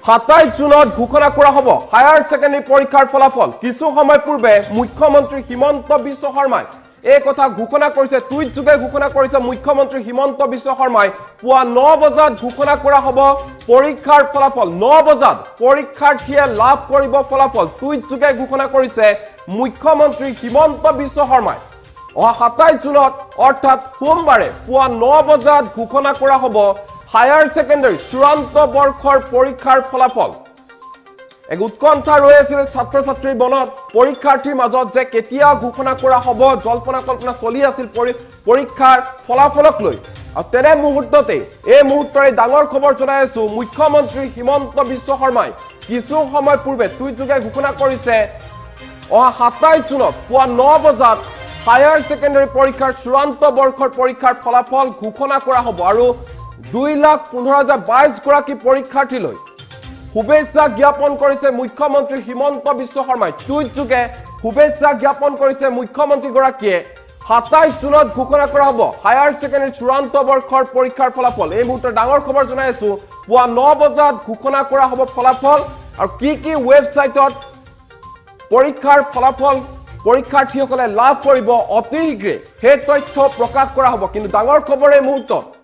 27 জুনত ঘোষণা কৰা হ'ব হায়াৰ ছেকেণ্ডেৰী পৰীক্ষাৰ ফলাফল। কিছু সময় পূৰ্বে মুখ্যমন্ত্ৰী হিমন্ত বিশ্ব শৰ্মাই এই কথা ঘোষণা কৰিছে। টুইটযোগে ঘোষণা কৰিছে মুখ্যমন্ত্ৰী হিমন্ত বিশ্ব শৰ্মাই। পুৱা 9 বজাত ঘোষণা কৰা হ'ব পৰীক্ষাৰ ফলাফল। 9 বজাত পৰীক্ষাৰ্থীয়ে লাভ কৰিব ফলাফল। টুইটযোগে ঘোষণা কৰিছে মুখ্যমন্ত্ৰী হিমন্ত বিশ্ব শৰ্মাই। অহা 27 জুনত, অৰ্থাৎ সোমবাৰে পুৱা 9 বজাত ঘোষণা কৰা হ'ব হায়াৰ ছেকেণ্ডেৰী চূড়ান্ত বৰ্ষৰ পৰীক্ষাৰ ফলাফল। এক উৎকণ্ঠা ৰৈ আছিল ছাত্ৰ ছাত্ৰীৰ মনত, পৰীক্ষাৰ্থীৰ মাজত যে কেতিয়া ঘোষণা কৰা হ'ব। জল্পনা কল্পনা চলি আছিল পৰীক্ষাৰ ফলাফলক লৈ। আৰু তেনে মুহূৰ্ততে, এই মুহূৰ্তৰে ডাঙৰ খবৰ জনাই আছো, মুখ্যমন্ত্ৰী হিমন্ত বিশ্ব শৰ্মাই কিছু সময় পূৰ্বে টুইটযোগে ঘোষণা কৰিছে, অহা 27 জুনত পুৱা 9 বজাত হায়াৰ ছেকেণ্ডেৰী পৰীক্ষাৰ চূড়ান্ত বৰ্ষৰ পৰীক্ষাৰ ফলাফল ঘোষণা কৰা হ'ব। আৰু 2,15,022 গৰাকী পৰীক্ষাৰ্থীলৈ শুভেচ্ছা জ্ঞাপন কৰিছে মুখ্যমন্ত্ৰী হিমন্ত বিশ্ব শৰ্মাই। টুইটযোগে শুভেচ্ছা জ্ঞাপন কৰিছে মুখ্যমন্ত্ৰীগৰাকীয়ে। 27 জুনত ঘোষণা কৰা হ'ব হায়াৰ ছেকেণ্ডেৰী চূড়ান্ত বৰ্ষৰ পৰীক্ষাৰ ফলাফল। এই মুহূৰ্তৰ ডাঙৰ খবৰ জনাই আছো, পুৱা 9 বজাত ঘোষণা কৰা হ'ব ফলাফল। আৰু কি কি ৱেবছাইটত পৰীক্ষাৰ ফলাফল পৰীক্ষাৰ্থীসকলে লাভ কৰিব, অতি শীঘ্ৰে সেই তথ্য প্ৰকাশ কৰা হ'ব। কিন্তু ডাঙৰ খবৰ এই মুহূৰ্তত।